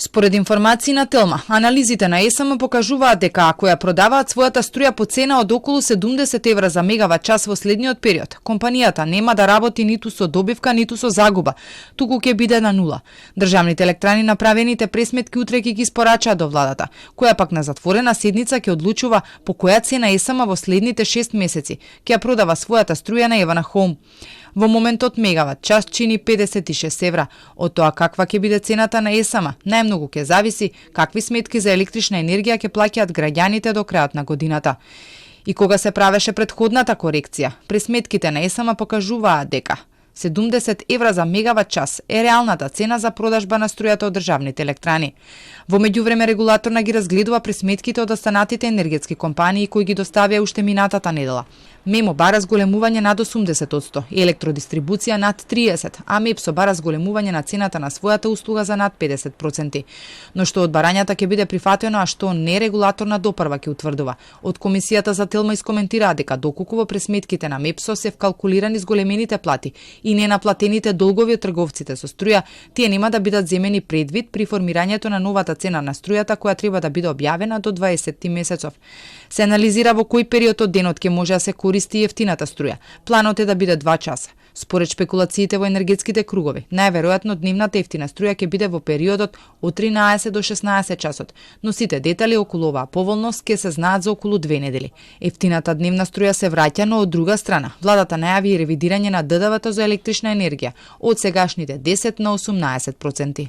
Според информации на Телма, анализите на ЕСМ покажуваат дека ако ја продаваат својата струја по цена од околу 70 евра за мегават час во следниот период, компанијата нема да работи ниту со добивка, ниту со загуба, туку ќе биде на нула. Државните електрани направените пресметки утре ќе ги испорачаат до владата, која пак на затворена седница ќе одлучува по која цена ЕСМ во следните 6 месеци ќе ја продава својата струја на Евана Хоум. Во моментот мегават час чини 56 евра. Од тоа каква ќе биде цената на ЕСМ, најмногу ќе зависи какви сметки за електрична енергија ќе плаќаат граѓаните до крајот на годината. И кога се правеше претходната корекција, пресметките на ЕСМ покажуваат дека 70 евра за мегават час е реалната цена за продажба на струјата од државните електрани. Во меѓувреме регулаторна ги разгледува пресметките од останатите енергетски компании кои ги доставија уште минатата недела. МЕМО бара зголемување над 80%, електродистрибуција над 30%, а МЕПСО бара зголемување на цената на својата услуга за над 50%. Но што од барањата ќе биде прифатено, а што не регулаторна допрва ќе утврдува. Од Комисијата за Телма искоментираа дека доколку во пресметките на МЕПСО се вкалкулирани зголемените плати и ненаплатените долгови од трговците со струја, тие нема да бидат земени предвид при формирањето на новата цена на струјата која треба да биде објавена до 20 месецов. Се анализира во кој период од денот ќе може да се користи ефтината струја. Планот е да биде 2 часа. Според спекулациите во енергетските кругови, најверојатно дневната ефтина струја ќе биде во периодот од 13 до 16 часот, но сите детали околу оваа поволност ќе се знаат за околу 2 недели. Ефтината дневна струја се враќа, но од друга страна, владата најави и ревидирање на ДДВ-то за електрична енергија од сегашните 10 на 18%.